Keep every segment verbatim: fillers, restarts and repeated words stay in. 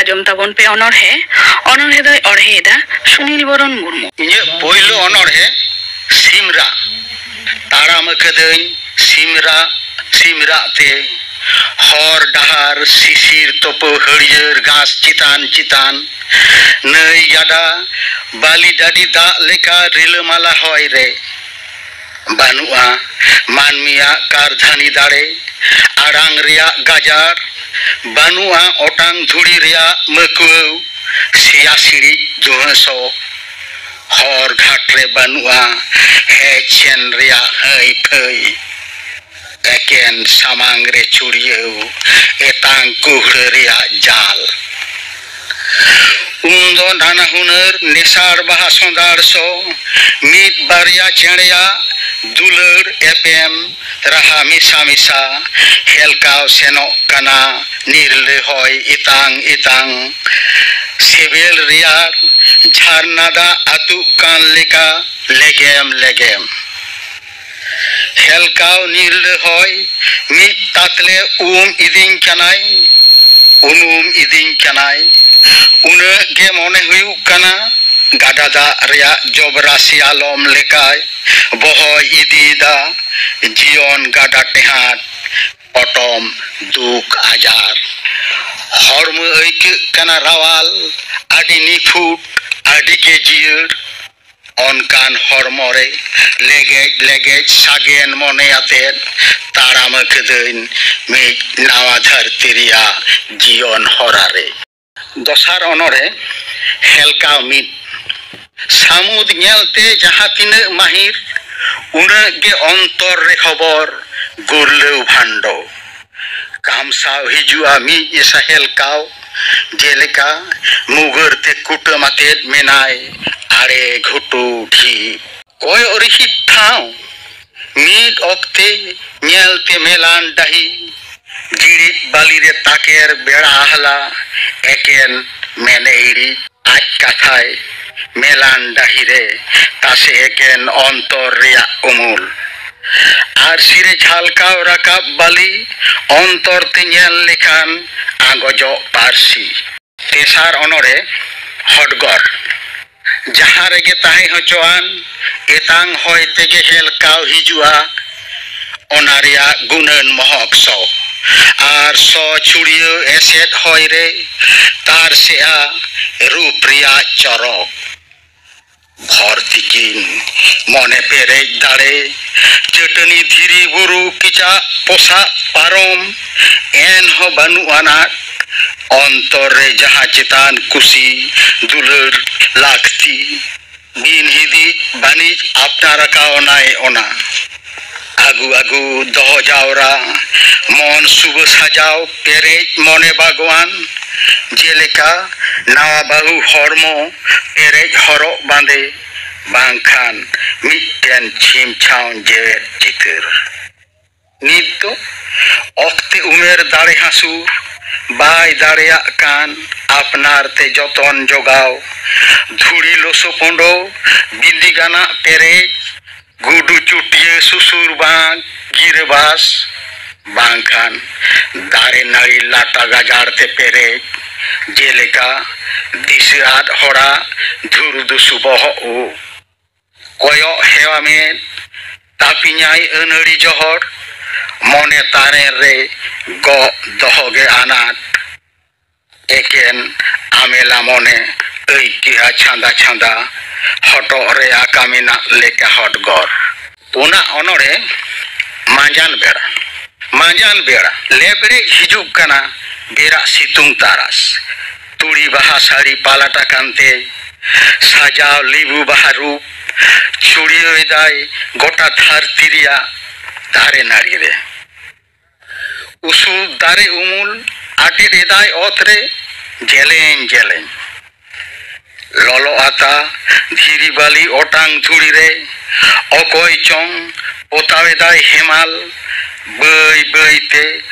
ᱟᱸᱡᱚᱢ ᱛᱟᱵᱚᱱ ᱯᱮ ᱚᱱᱚᱬᱦᱮ᱾ ᱚᱱᱚᱬᱦᱮ ᱫᱚᱭ ᱚᱬᱦᱮᱭᱮᱫᱟ ᱥᱩᱱᱤᱞ ᱵᱚᱨᱚᱱ ᱢᱩᱨᱢᱩ᱾ ᱤᱧᱟᱹᱜ ᱯᱳᱭᱞᱳ ᱚᱱᱚᱬᱦᱮ ᱥᱤᱢᱨᱟᱜ᱾ ᱛᱟᱲᱟᱢ ᱟᱠᱟᱫᱟᱹᱧ ᱥᱤᱢᱨᱟᱜ, ᱥᱤᱢᱨᱟᱜ ᱛᱮ᱾ ᱦᱚᱨ ᱰᱟᱦᱟᱨ ᱥᱤᱥᱤᱨ ᱛᱚᱯᱟᱹ ᱦᱟᱹᱨᱭᱟᱹᱲ ᱜᱷᱟᱥ ᱪᱮᱛᱟᱱ ᱪᱮᱛᱟᱱ᱾ ᱱᱟᱹᱭ ᱜᱟᱰᱟ ᱵᱟᱹᱞᱤ ᱰᱟᱹᱰᱤ ᱫᱟᱜ ᱞᱮᱠᱟ ᱨᱤᱞᱟᱹᱢᱟᱞᱟ ᱦᱚᱭ ᱨᱮ᱾ ᱵᱟᱹᱱᱩᱜᱼᱟ ᱢᱟᱹᱱᱢᱤᱭᱟᱜ ᱠᱟᱨᱫᱷᱟᱹᱱᱤ ᱫᱟᱲᱮ, ᱟᱲᱟᱝ ᱨᱮᱭᱟᱜ ᱜᱟᱡᱟᱲ᱾ ᱵᱟᱹᱱᱩᱜᱼᱟ ᱚᱴᱟᱝ ᱫᱷᱩᱲᱤ ᱨᱮᱭᱟᱜ ᱢᱟᱹᱠᱩᱣᱟᱹᱣ, ᱥᱮᱭᱟ ᱥᱤᱲᱤᱡ ᱫᱩᱦᱟᱹ ᱥᱚ᱾ ᱦᱚᱨ ᱜᱷᱟᱴ ᱨᱮ ᱵᱟᱹᱱᱩᱜᱼᱟ ᱦᱮᱡ ᱥᱮᱱ ᱨᱮᱭᱟᱜ ᱦᱟᱹᱭ ᱯᱷᱟᱹᱭ᱾ ᱮᱠᱮᱱ ᱥᱟᱢᱟᱝ ᱨᱮ ᱪᱩᱲᱭᱟᱹᱣ ᱮᱛᱟᱝ ᱠᱩᱦᱲᱟᱹ ᱨᱮᱭᱟᱜ ᱡᱟᱞ᱾ ᱩᱱᱫᱚ ᱱᱟᱱᱟ ᱦᱩᱱᱟᱹᱨ ᱱᱮᱥᱟᱲ ᱵᱟᱦᱟ ᱥᱚᱸᱫᱷᱟᱲ ᱥᱚ, ᱢᱤᱫ ᱵᱟᱨᱭᱟ ᱪᱮᱬᱮᱭᱟᱜ ᱫᱩᱞᱟᱹᱲ ᱮᱯᱮᱢ ᱨᱟᱦᱟ ᱢᱮᱥᱟ ᱢᱮᱥᱟ ᱦᱮᱞᱠᱟᱣ ᱥᱮᱱᱚᱜ ᱠᱟᱱᱟ ᱱᱤᱨᱞᱟᱹ ᱦᱚᱭ ᱮᱛᱟᱝ ᱮᱛᱟᱝ᱾ ᱥᱮᱵᱮᱞ ᱨᱮᱭᱟᱲ ᱡᱷᱟᱨᱱᱟ ᱫᱟᱜ ᱟᱹᱛᱩᱜ ᱠᱟᱱ ᱞᱮᱠᱟ ᱞᱮᱜᱮᱢ ᱞᱮᱜᱮᱢ᱾ ᱦᱮᱞᱠᱟᱣ ᱱᱤᱨᱞᱟᱹ ᱦᱚᱭ ᱢᱤᱫ ᱛᱟᱛᱞᱮ ᱩᱢ ᱤᱫᱤᱧ ᱠᱟᱱᱟᱭ, ᱩᱱᱩᱢ ᱤᱫᱤᱧ ᱠᱟᱱᱟᱭ᱾ ᱩᱱᱟᱹᱜ ᱜᱮ ᱢᱚᱱᱮ ᱦᱩᱭᱩᱜ ᱠᱟᱱᱟ ᱜᱟᱰᱟ ᱫᱟᱜ ᱨᱮᱭᱟᱜ ᱡᱚᱵᱽᱨᱟ ᱥᱮᱭᱟᱞᱚᱢ ᱞᱮᱠᱟᱭ ᱵᱚᱦᱚᱭ ᱤᱫᱤᱭᱮᱫᱟ ᱡᱤᱭᱚᱱ ᱜᱟᱰᱟ ᱴᱮᱦᱟᱴ᱾ ᱯᱚᱴᱚᱢ ᱫᱩᱠ ᱟᱡᱟᱨ᱾ ᱦᱚᱲᱢᱚ ᱟᱹᱭᱠᱟᱹᱜ ᱠᱟᱱᱟ ᱨᱟᱣᱟᱞ, ᱟᱹᱰᱤ ᱱᱤᱯᱷᱩᱴ, ᱟᱹᱰᱤ ᱜᱮ ᱡᱤᱭᱟᱹᱲ᱾ ᱚᱱᱠᱟᱱ ᱦᱚᱲᱢᱚ ᱨᱮ ᱞᱮᱜᱮᱡ ᱞᱮᱜᱮᱡ ᱥᱟᱜᱮᱱ ᱢᱚᱱᱮ ᱟᱛᱮᱫ ᱛᱟᱲᱟᱢ ᱟᱠᱟᱹᱫᱟᱹᱧ ᱢᱤᱫ ᱱᱟᱣᱟ ᱫᱷᱟᱹᱨᱛᱤ ᱨᱮᱭᱟᱜ ᱡᱤᱭᱚᱱ ᱦᱚᱨᱟ ᱨᱮ᱾ ᱫᱚᱥᱟᱨ ᱚᱱᱚᱬᱦᱮ, ᱦᱮᱞᱠᱟᱣ ᱢᱤᱫ᱾ ᱥᱟᱹᱢᱩᱫ ᱧᱮᱞᱛᱮ ᱡᱟᱦᱟᱸ ᱛᱤᱱᱟᱹᱜ ᱢᱟᱹᱦᱤᱨ, ᱩᱱᱟᱹᱜ ᱜᱮ ᱚᱱᱛᱚᱨ ᱨᱮ ᱦᱚᱵᱚᱨ ᱜᱩᱨᱞᱟᱹᱣ ᱵᱷᱟᱱᱰᱚ᱾ ᱠᱟᱢᱥᱟᱣ ᱦᱤᱡᱩᱜᱼᱟ ᱢᱤᱫ ᱮᱥᱟ ᱦᱮᱞᱠᱟᱣ, ᱡᱮᱞᱮᱠᱟ ᱢᱩᱜᱟᱹᱨ ᱛᱮ ᱠᱩᱴᱟᱹᱢ ᱟᱛᱮᱫ ᱢᱮᱱᱟᱭ ᱟᱲᱮ ᱜᱷᱩᱴᱩ ᱰᱷᱤᱯ᱾ ᱠᱚᱭᱚᱜ ᱨᱤᱦᱤᱴ ᱴᱷᱟᱶ ᱢᱤᱫ ᱚᱠᱛᱮ ᱧᱮᱞᱛᱮ ᱢᱮᱞᱟᱱ ᱰᱟᱹᱦᱤ, ᱡᱤᱲᱤᱫ ᱵᱟᱹᱞᱤ ᱨᱮ ᱛᱟᱠᱮᱨ ᱵᱮᱲᱟ ᱟᱦᱞᱟ, ᱮᱠᱮᱱ ᱢᱮᱱᱮ ᱤᱲᱤᱡ᱾ ᱟᱡ ᱠᱟᱛᱷᱟᱭ ᱢᱮᱞᱟᱱ ᱰᱟᱹᱦᱤ ᱨᱮ ᱛᱟᱥᱮ ᱮᱠᱮᱱ ᱚᱱᱛᱚᱨ ᱨᱮᱭᱟᱜ ᱩᱢᱩᱞ᱾ ᱟᱨᱥᱤ ᱨᱮ ᱡᱷᱟᱞᱠᱟᱣ ᱨᱟᱠᱟᱵ ᱵᱟᱹᱞᱤ, ᱚᱱᱛᱚᱨ ᱛᱮ ᱧᱮᱞ ᱞᱮᱠᱷᱟᱱ ᱟᱸᱜᱚᱡᱚᱜ ᱯᱟᱹᱨᱥᱤ᱾ ᱛᱮᱥᱟᱨ ᱚᱱᱚᱬᱦᱮ, ᱦᱚᱰᱜᱚᱨ᱾ ᱡᱟᱦᱟᱸ ᱨᱮᱜᱮ ᱛᱟᱦᱮᱸ ᱦᱚᱪᱚᱣᱟᱱ, ᱮᱛᱟᱝ ᱦᱚᱭ ᱛᱮᱜᱮ ᱦᱮᱞᱠᱟᱣ ᱦᱤᱡᱩᱜᱼᱟ᱾ ᱚᱱᱟ ᱨᱮᱭᱟᱜ ᱜᱩᱱᱟᱹᱱ ᱢᱚᱦᱚᱠ ᱥᱚ, ᱟᱨ ᱥᱚ ᱪᱷᱩᱲᱭᱟᱹᱣ ᱮᱥᱮᱫ ᱦᱚᱭ ᱨᱮ ᱛᱟᱨᱥᱮᱜᱼᱟ ᱨᱩᱯ ᱨᱮᱭᱟᱜ ᱪᱚᱨᱚᱠ᱾ ᱵᱷᱚᱨ ᱛᱤᱠᱤᱱ ᱢᱚᱱᱮ ᱯᱮᱨᱮᱡ ᱫᱟᱲᱮ, ᱪᱟᱹᱴᱟᱹᱱᱤ ᱫᱷᱤᱨᱤ ᱵᱩᱨᱩ ᱠᱮᱪᱟᱜ ᱯᱚᱥᱟᱜ ᱯᱟᱨᱚᱢ, ᱮᱱᱦᱚᱸ ᱵᱟᱹᱱᱩᱜ ᱟᱱᱟᱜ ᱚᱱᱛᱚᱨ ᱨᱮ ᱡᱟᱦᱟᱸ ᱪᱮᱛᱟᱱ ᱠᱩᱥᱤ ᱫᱩᱞᱟᱹᱲ ᱞᱟᱹᱠᱛᱤ᱾ ᱵᱤᱱ ᱦᱤᱫᱤᱡ ᱵᱟᱹᱱᱤᱡ ᱟᱯᱱᱟᱨ ᱟᱠᱟᱣᱱᱟᱭ ᱚᱱᱟ᱾ ᱟᱹᱜᱩ ᱟᱹᱜᱩ ᱫᱚᱦᱚ ᱡᱟᱣᱨᱟ, ᱢᱚᱱ ᱥᱩᱵᱟᱹ ᱥᱟᱡᱟᱣ ᱯᱮᱨᱮᱡ ᱢᱚᱱᱮ ᱵᱟᱜᱽᱣᱟᱱ, ᱡᱮᱞᱮᱠᱟ ᱱᱟᱣᱟ ᱵᱟᱹᱦᱩ ᱦᱚᱲᱢᱚ ᱯᱮᱨᱮᱡ ᱦᱚᱨᱚᱜ ᱵᱟᱸᱫᱮ, ᱵᱟᱝᱠᱷᱟᱱ ᱢᱤᱫᱴᱮᱱ ᱪᱷᱤᱢ ᱪᱷᱟᱣ ᱡᱮᱣᱮᱫ ᱪᱤᱛᱟᱹᱨ᱾ ᱱᱤᱛ ᱫᱚ ᱚᱠᱛᱮ ᱩᱢᱮᱨ ᱫᱟᱲᱮ ᱦᱟᱹᱥᱩᱨ, ᱵᱟᱭ ᱫᱟᱲᱮᱭᱟᱜ ᱠᱟᱱ ᱟᱯᱱᱟᱨ ᱛᱮ ᱡᱚᱛᱚᱱ ᱡᱚᱜᱟᱣ, ᱫᱷᱩᱲᱤ ᱞᱚᱥᱚ ᱯᱩᱸᱰᱚ, ᱵᱤᱸᱫᱤ ᱜᱟᱱᱟᱜ ᱯᱮᱨᱮᱡ, ᱜᱩᱰᱩ ᱪᱩᱴᱭᱟᱹ ᱥᱩᱥᱩᱨ ᱵᱟᱸᱠ, ᱜᱤᱨᱟᱹᱵᱟᱥ, ᱵᱟᱝᱠᱷᱟᱱ ᱫᱟᱨᱮ ᱱᱟᱹᱲᱤ ᱞᱟᱴᱟ ᱜᱟᱡᱟᱲ ᱛᱮ ᱯᱮᱨᱮᱡ, ᱡᱮᱞᱮᱠᱟ ᱫᱤᱥᱟᱹ ᱟᱫ ᱦᱚᱲᱟᱜ ᱫᱷᱩᱨᱩ ᱫᱩᱥᱩ ᱵᱚᱦᱚᱜ ᱩᱵ᱾ ᱠᱚᱭᱚᱜ ᱦᱮᱣᱟ ᱢᱮᱫ, ᱛᱟᱹᱯᱤᱧᱟᱭ ᱟᱹᱱᱟᱹᱲᱤ ᱡᱚᱦᱚᱲ, ᱢᱚᱱᱮ ᱛᱟᱨᱮᱱ ᱨᱮ ᱜᱚᱜ ᱫᱚᱦᱚ ᱜᱮ ᱟᱱᱟᱴ᱾ ᱮᱠᱮᱱ ᱟᱢᱮᱞᱟ ᱢᱚᱱᱮ ᱟᱹᱭᱠᱟᱹᱜᱼᱟ ᱪᱷᱟᱸᱫᱟ ᱪᱷᱟᱸᱫᱟ, ᱦᱚᱴᱚᱜ ᱨᱮ ᱟᱠᱟ ᱢᱮᱱᱟᱜ ᱞᱮᱠᱟ ᱦᱚᱴᱜᱚᱨ᱾ ᱯᱩᱱᱟᱜ ᱚᱱᱚᱬᱦᱮ, ᱢᱟᱸᱡᱟᱱ ᱵᱮᱲᱟ᱾ ᱢᱟᱸᱡᱟᱱ ᱵᱮᱲᱟ ᱞᱮᱵᱲᱮᱡ ᱦᱤᱡᱩᱜ ᱠᱟᱱᱟ ᱵᱮᱨᱟᱜ ᱥᱤᱛᱩᱝ ᱛᱟᱨᱟᱥ᱾ ᱛᱩᱲᱤ ᱵᱟᱦᱟ ᱥᱟᱹᱲᱤ ᱯᱟᱞᱟᱴ ᱟᱠᱟᱱ ᱛᱮ ᱥᱟᱡᱟᱣ ᱞᱤᱵᱩ ᱵᱟᱦᱟ ᱨᱩᱯ ᱪᱷᱩᱲᱭᱟᱹᱣ ᱮᱫᱟᱭ ᱜᱚᱴᱟ ᱫᱷᱟᱹᱨᱛᱤ ᱨᱮᱭᱟᱜ ᱫᱟᱨᱮ ᱱᱟᱹᱲᱤ ᱨᱮ᱾ ᱩᱥᱩᱞ ᱫᱟᱨᱮ ᱩᱢᱩᱞ ᱟᱴᱮᱫ ᱮᱫᱟᱭ ᱚᱛ ᱨᱮ ᱡᱮᱞᱮᱧ ᱡᱮᱞᱮᱧ᱾ ᱞᱚᱞᱚ ᱟᱛᱟ ᱫᱷᱤᱨᱤ ᱵᱟᱹᱞᱤ ᱚᱴᱟᱝ ᱫᱷᱩᱲᱤ ᱨᱮ ᱚᱠᱚᱭ ᱪᱚᱝ ᱯᱚᱛᱟᱣ ᱮᱫᱟᱭ ᱦᱮᱢᱟᱞ᱾ ᱵᱟᱹᱭ ᱵᱟᱹᱭ ᱛᱮ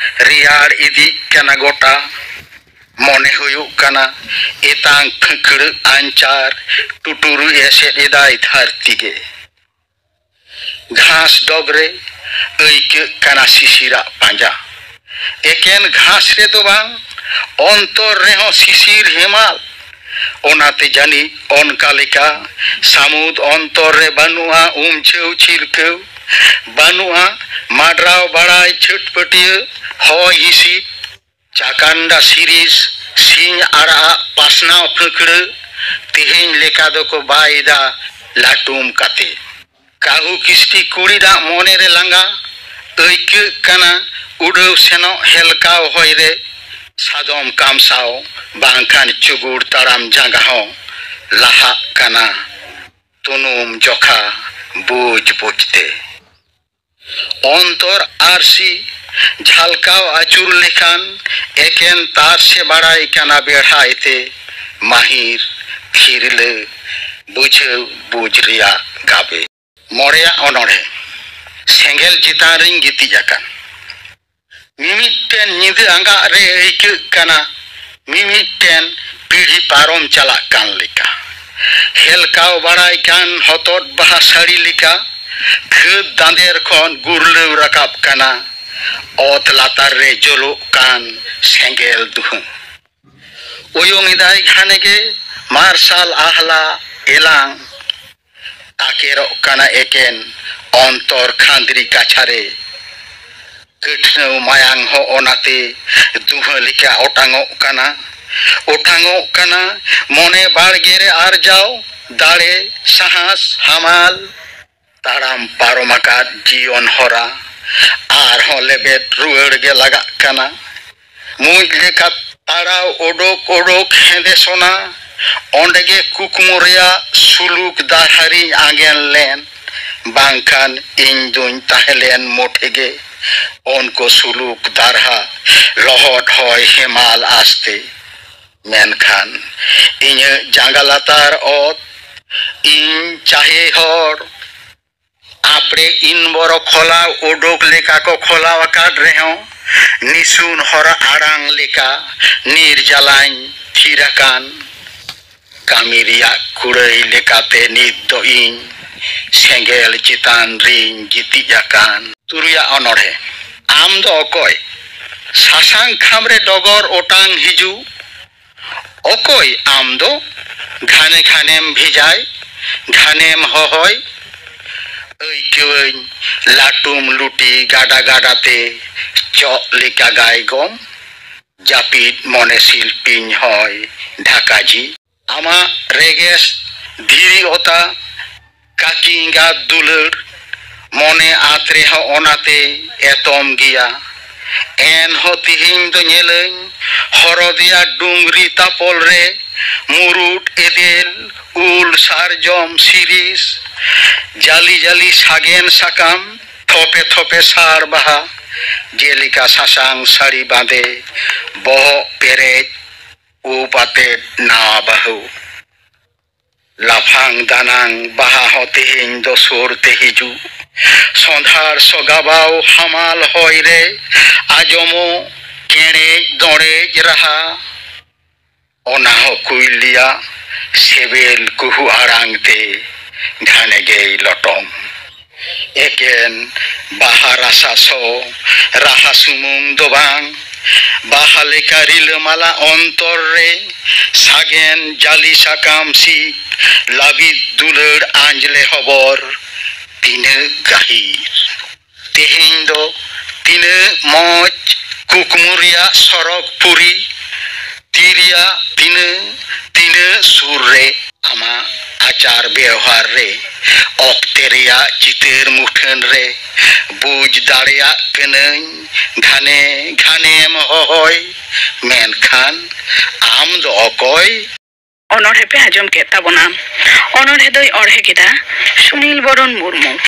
ᱨᱮᱭᱟᱲ ᱤᱫᱤᱜ ᱠᱟᱱᱟ ᱜᱚᱴᱟ᱾ ᱢᱚᱱᱮ ᱦᱩᱭᱩᱜ ᱠᱟᱱᱟ ᱮᱛᱟᱝ ᱯᱷᱟᱹᱠᱲᱟᱹᱜ ᱟᱧᱪᱟᱨ ᱴᱩᱴᱩᱨᱩᱭ ᱮᱥᱮᱫ ᱮᱫᱟᱭ ᱫᱷᱟᱹᱨᱛᱤ ᱜᱮ᱾ ᱜᱷᱟᱥ ᱰᱚᱜᱽ ᱨᱮ ᱟᱹᱭᱠᱟᱹᱜ ᱠᱟᱱᱟ ᱥᱤᱥᱤᱨᱟᱜ ᱯᱟᱸᱡᱟ᱾ ᱮᱠᱮᱱ ᱜᱷᱟᱥ ᱨᱮᱫᱚ ᱵᱟᱝ, ᱚᱱᱛᱚᱨ ᱨᱮᱦᱚᱸ ᱥᱤᱥᱤᱨ ᱦᱮᱢᱟᱞ᱾ ᱚᱱᱟᱛᱮ ᱡᱟᱹᱱᱤᱡ ᱚᱱᱠᱟ ᱞᱮᱠᱟ ᱥᱟᱹᱢᱩᱫ ᱚᱱᱛᱚᱨ ᱨᱮ ᱵᱟᱹᱱᱩᱜᱼᱟ ᱩᱢ ᱪᱷᱟᱹᱣ ᱪᱷᱤᱞᱠᱟᱹᱣ, ᱵᱟᱹᱱᱩᱜᱼᱟ ᱢᱟᱰᱨᱟᱣ ᱵᱟᱲᱟᱭ ᱪᱷᱟᱹᱴᱯᱟᱹᱴᱤᱭᱟᱹ ᱦᱚᱭ ᱦᱤᱸᱥᱤᱫ᱾ ᱪᱟᱠᱟᱱᱰᱟ ᱥᱤᱨᱤᱥ ᱥᱤᱧ ᱟᱲᱟᱜ ᱯᱟᱥᱱᱟᱣ ᱯᱷᱟᱹᱠᱲᱟᱹ ᱛᱮᱦᱮᱧ ᱞᱮᱠᱟ ᱫᱚᱠᱚ ᱵᱟᱭ ᱮᱫᱟ ᱞᱟᱹᱴᱩᱢ ᱠᱟᱛᱮ᱾ ᱠᱟᱹᱦᱩ ᱠᱤᱥᱴᱤ ᱠᱩᱲᱤ ᱫᱟᱜ ᱢᱚᱱᱮ ᱨᱮ ᱞᱟᱸᱜᱟ ᱟᱹᱭᱠᱟᱹᱜ ᱠᱟᱱᱟ, ᱩᱰᱟᱹᱣ ᱥᱮᱱᱚᱜ ᱦᱮᱞᱠᱟᱣ ᱦᱚᱭ ᱨᱮ ᱥᱟᱫᱚᱢ ᱠᱟᱢᱥᱟᱣ ᱵᱟᱝᱠᱷᱟᱱ ᱪᱩᱜᱩᱲ ᱛᱟᱲᱟᱢ ᱡᱟᱸᱜᱟ ᱦᱚᱸ ᱞᱟᱦᱟᱜ ᱠᱟᱱᱟ ᱛᱩᱱᱩᱢ ᱡᱚᱠᱷᱟ ᱵᱩᱡᱽ ᱵᱩᱡᱽ ᱛᱮ᱾ ᱚᱱᱛᱚᱨ ᱟᱨᱥᱤ ᱡᱷᱟᱞᱠᱟᱣ ᱟᱹᱪᱩᱨ ᱞᱮᱠᱷᱟᱱ ᱮᱠᱮᱱ ᱛᱟᱨ ᱥᱮ ᱵᱟᱲᱟᱭ ᱠᱟᱱᱟ ᱵᱮᱲᱦᱟᱭ ᱛᱮ ᱢᱟᱹᱦᱤᱨ ᱛᱷᱤᱨᱞᱟᱹ ᱵᱩᱡᱷᱟᱹᱣ ᱵᱩᱡᱽ ᱨᱮᱭᱟᱜ ᱜᱟᱵᱮ᱾ ᱢᱚᱬᱮᱭᱟᱜ ᱚᱱᱚᱬᱦᱮ᱾ ᱥᱮᱸᱜᱮᱞ ᱪᱮᱛᱟᱱ ᱨᱤᱧ ᱜᱤᱛᱤᱡ ᱟᱠᱟᱱ᱾ ᱢᱤᱢᱤᱫᱴᱮᱱ ᱧᱤᱫᱟᱹ ᱟᱸᱜᱟᱜ ᱨᱮ ᱟᱹᱭᱠᱟᱹᱜ ᱠᱟᱱᱟ ᱢᱤᱢᱤᱫᱴᱮᱱ ᱯᱤᱲᱦᱤ ᱯᱟᱨᱚᱢ ᱪᱟᱞᱟᱜ ᱠᱟᱱ ᱞᱮᱠᱟ᱾ ᱦᱮᱞᱠᱟᱣ ᱵᱟᱲᱟᱭ ᱠᱟᱱ ᱦᱚᱛᱚᱫ ᱵᱟᱦᱟ ᱥᱟᱹᱲᱤ ᱞᱮᱠᱟ ᱠᱷᱟᱹᱫᱽ ᱫᱟᱸᱫᱮᱨ ᱠᱷᱚᱱ ᱜᱩᱨᱞᱟᱹᱣ ᱨᱟᱠᱟᱵ ᱠᱟᱱᱟ ᱚᱛ ᱞᱟᱛᱟᱨ ᱨᱮ ᱡᱳᱞᱳᱜ ᱠᱟᱱ ᱥᱮᱸᱜᱮᱞ ᱫᱩᱦᱟᱹ᱾ ᱚᱭᱚᱝ ᱮᱫᱟᱭ ᱜᱷᱟᱱᱮ ᱜᱮ ᱢᱟᱨᱥᱟᱞ ᱟᱦᱞᱟ ᱮᱞᱟᱝ᱾ ᱛᱟᱠᱮᱨᱚᱜ ᱠᱟᱱᱟ ᱮᱠᱮᱱ ᱚᱱᱛᱚᱨ ᱠᱷᱟᱸᱫᱽᱨᱤ ᱠᱟᱪᱷᱟ ᱨᱮ᱾ ᱠᱟᱹᱴᱷᱱᱟᱹᱣ ᱢᱟᱭᱟᱝ ᱦᱚᱸ ᱚᱱᱟᱛᱮ ᱫᱩᱦᱟᱹ ᱞᱮᱠᱟ ᱚᱴᱟᱝᱚᱜ ᱠᱟᱱᱟ, ᱚᱴᱟᱝᱚᱜ ᱠᱟᱱᱟ᱾ ᱢᱚᱱᱮ ᱵᱟᱲᱜᱮ ᱨᱮ ᱟᱨᱡᱟᱣ ᱫᱟᱲᱮ, ᱥᱟᱦᱟᱥ, ᱦᱟᱢᱟᱞ᱾ ᱛᱟᱲᱟᱢ ᱯᱟᱨᱚᱢ ᱟᱠᱟᱫ ᱡᱤᱭᱚᱱ ᱦᱚᱨᱟ ᱟᱨᱦᱚᱸ ᱞᱮᱵᱮᱫ ᱨᱩᱣᱟᱹᱲ ᱜᱮ ᱞᱟᱜᱟᱜ ᱠᱟᱱᱟ᱾ ᱢᱩᱸᱡ ᱞᱮᱠᱟ ᱛᱟᱲᱟᱣ ᱚᱰᱚᱠ ᱚᱰᱚᱠ ᱦᱮᱸᱫᱮ ᱥᱚᱱᱟ, ᱚᱸᱰᱮ ᱜᱮ ᱠᱩᱠᱢᱩ ᱨᱮᱭᱟᱜ ᱥᱩᱞᱩᱠ ᱫᱟᱨᱦᱟ ᱨᱤᱧ ᱟᱸᱜᱮᱱ ᱞᱮᱱ, ᱵᱟᱝᱠᱷᱟᱱ ᱤᱧ ᱫᱩᱧ ᱛᱟᱦᱮᱸ ᱞᱮᱱ ᱢᱚᱴᱷᱮ ᱜᱮ ᱩᱱᱠᱩ ᱥᱩᱞᱩᱠ ᱫᱟᱨᱦᱟ ᱞᱚᱦᱚᱫ ᱦᱚᱭ ᱦᱮᱢᱟᱞ ᱟᱥᱛᱮ᱾ ᱢᱮᱱᱠᱷᱟᱱ ᱤᱧᱟᱹᱜ ᱡᱟᱸᱜᱟ ᱞᱟᱛᱟᱨ ᱚᱛ, ᱤᱧ ᱪᱟᱦᱮ ᱦᱚᱲ, ᱟᱯᱲᱮ ᱤᱱᱵᱚᱨᱚ ᱠᱷᱚᱞᱟᱣ ᱚᱰᱚᱠ ᱞᱮᱠᱟ ᱠᱚ ᱠᱷᱚᱞᱟᱣ ᱟᱠᱟᱫ ᱨᱮᱦᱚᱸ, ᱱᱤᱥᱩᱱ ᱦᱚᱨᱟ ᱟᱲᱟᱝ ᱞᱮᱠᱟ ᱱᱤᱨᱡᱟᱞᱟᱧ ᱛᱷᱤᱨ ᱟᱠᱟᱱ᱾ ᱠᱟᱹᱢᱤ ᱨᱮᱭᱟᱜ ᱠᱩᱲᱟᱹᱭ ᱞᱮᱠᱟᱛᱮ ᱱᱤᱛ ᱫᱚ ᱤᱧ ᱥᱮᱸᱜᱮᱞ ᱪᱮᱛᱟᱱ ᱨᱤᱧ ᱜᱤᱛᱤᱡ ᱟᱠᱟᱱ᱾ ᱛᱩᱨᱩᱭᱟᱜ ᱚᱱᱚᱬᱦᱮ᱾ ᱟᱢ ᱫᱚ ᱚᱠᱚᱭ? ᱥᱟᱥᱟᱝ ᱠᱷᱟᱢ ᱨᱮ ᱰᱚᱜᱚᱨ ᱚᱴᱟᱝ ᱦᱤᱡᱩᱜ, ᱚᱠᱚᱭ ᱟᱢ ᱫᱚ? ᱜᱷᱟᱱᱮ ᱜᱷᱟᱱᱮᱢ ᱵᱷᱮᱡᱟᱭ, ᱜᱷᱟᱱᱮᱢ ᱦᱚᱦᱚᱭ᱾ ᱟᱹᱭᱠᱟᱹᱣᱟᱹᱧ ᱞᱟᱹᱴᱩᱢ ᱞᱩᱴᱤ ᱜᱟᱰᱟ ᱜᱟᱰᱟ ᱛᱮ ᱪᱚᱜ ᱞᱮᱠᱟ ᱜᱟᱭᱜᱚᱢ᱾ ᱡᱟᱹᱯᱤᱫ ᱢᱚᱱᱮ ᱥᱤᱞᱯᱤᱧ ᱦᱚᱭ ᱰᱷᱟᱠᱟᱡᱤ᱾ ᱟᱢᱟᱜ ᱨᱮᱜᱮᱥ ᱫᱷᱤᱨᱤ ᱚᱛᱟ ᱠᱟᱹᱠᱤ ᱮᱸᱜᱟᱛ ᱫᱩᱞᱟᱹᱲ, ᱢᱚᱱᱮ ᱟᱸᱛ ᱨᱮᱦᱚᱸ ᱚᱱᱟᱛᱮ ᱮᱛᱚᱢ ᱜᱮᱭᱟ᱾ ᱮᱱᱦᱚᱸ ᱛᱤᱦᱤᱧ ᱫᱚ ᱧᱮᱞᱟᱹᱧ ᱦᱚᱨᱚᱫᱤᱭᱟ ᱰᱩᱝᱨᱤ ᱛᱟᱯᱚᱞ ᱨᱮ ᱢᱩᱨᱩᱫ ᱮᱫᱮᱞ ᱩᱞ ᱥᱟᱨᱡᱚᱢ ᱥᱤᱨᱤᱥ, ᱡᱟᱹᱞᱤ ᱡᱟᱹᱞᱤ ᱥᱟᱜᱮᱱ ᱥᱟᱠᱟᱢ, ᱛᱷᱚᱯᱮ ᱛᱷᱚᱯᱮ ᱥᱟᱲ ᱵᱟᱦᱟ, ᱡᱮᱞᱮᱠᱟ ᱥᱟᱥᱟᱝ ᱥᱟᱹᱲᱤ ᱵᱟᱸᱫᱮ, ᱵᱚᱦᱚᱜ ᱯᱮᱨᱮᱡ ᱩᱵ ᱟᱛᱮᱫ ᱱᱟᱣᱟ ᱵᱟᱹᱦᱩ᱾ ᱞᱟᱯᱷᱟᱝ ᱫᱟᱱᱟᱝ ᱵᱟᱦᱟ ᱦᱚᱸ ᱛᱮᱦᱮᱧ ᱫᱚ ᱥᱩᱨ ᱛᱮ ᱦᱤᱡᱩᱜ᱾ ᱥᱚᱸᱫᱷᱟᱲ ᱥᱚᱜᱟᱵᱟᱣ ᱦᱟᱢᱟᱞ ᱦᱚᱭ ᱨᱮ ᱟᱸᱡᱚᱢᱚᱜ ᱠᱮᱬᱮᱡ ᱫᱚᱬᱮᱡ ᱨᱟᱦᱟ᱾ ᱚᱱᱟ ᱦᱚᱸ ᱠᱩᱭᱞᱤᱭᱟᱜ ᱥᱮᱵᱮᱞ ᱠᱩᱦᱩ ᱟᱲᱟᱝ ᱛᱮ ᱜᱷᱟᱱᱮ ᱜᱮᱭ ᱞᱚᱴᱚᱢ᱾ ᱮᱠᱮᱱ ᱵᱟᱦᱟ ᱨᱟᱥᱟ ᱥᱚ, ᱨᱟᱦᱟ ᱥᱩᱢᱩᱝ ᱫᱚ ᱵᱟᱝ, ᱵᱟᱦᱟ ᱞᱮᱠᱟ ᱨᱤᱞᱟᱹᱢᱟᱞᱟ ᱚᱱᱛᱚᱨ ᱨᱮ ᱥᱟᱜᱮᱱ ᱡᱟᱹᱞᱤ ᱥᱟᱠᱟᱢ ᱥᱤᱫ ᱞᱟᱹᱵᱤᱫ ᱫᱩᱞᱟᱹᱲ ᱟᱸᱡᱽᱞᱮ ᱦᱚᱵᱚᱨ ᱛᱤᱱᱟᱹᱜ ᱜᱟᱹᱦᱤᱨ᱾ ᱛᱮᱦᱮᱧ ᱫᱚ ᱛᱤᱱᱟᱹᱜ ᱢᱚᱡᱽ ᱠᱩᱠᱢᱩ ᱨᱮᱭᱟᱜ ᱥᱚᱨᱚᱜᱽ ᱯᱩᱨᱤ, ᱛᱤ ᱨᱮᱭᱟᱜ ᱛᱤᱱᱟᱹᱜ ᱛᱤᱱᱟᱹᱜ ᱥᱩᱨ ᱨᱮ ᱟᱢᱟᱜ ᱟᱪᱟᱨ ᱵᱮᱣᱦᱟᱨ ᱨᱮ ᱚᱠᱛᱮ ᱨᱮᱭᱟᱜ ᱪᱤᱛᱟᱹᱨ ᱢᱩᱴᱷᱟᱹᱱ ᱨᱮ ᱵᱩᱡᱽ ᱫᱟᱲᱮᱭᱟᱜ ᱠᱟᱹᱱᱟᱹᱧ ᱜᱷᱟᱱᱮ ᱜᱷᱟᱱᱮᱢ ᱦᱚᱦᱚᱭ, ᱢᱮᱱᱠᱷᱟᱱ ᱟᱢ ᱫᱚ ᱚᱠᱚᱭ? ᱚᱱᱚᱬᱦᱮ ᱯᱮ ᱟᱸᱡᱚᱢ ᱠᱮᱫ ᱛᱟᱵᱚᱱᱟ᱾ ᱚᱱᱚᱬᱦᱮ ᱫᱚᱭ ᱚᱬᱦᱮ ᱠᱮᱫᱟ ᱥᱩᱱᱤᱞ ᱵᱚᱨᱚᱱ ᱢᱩᱨᱢᱩ᱾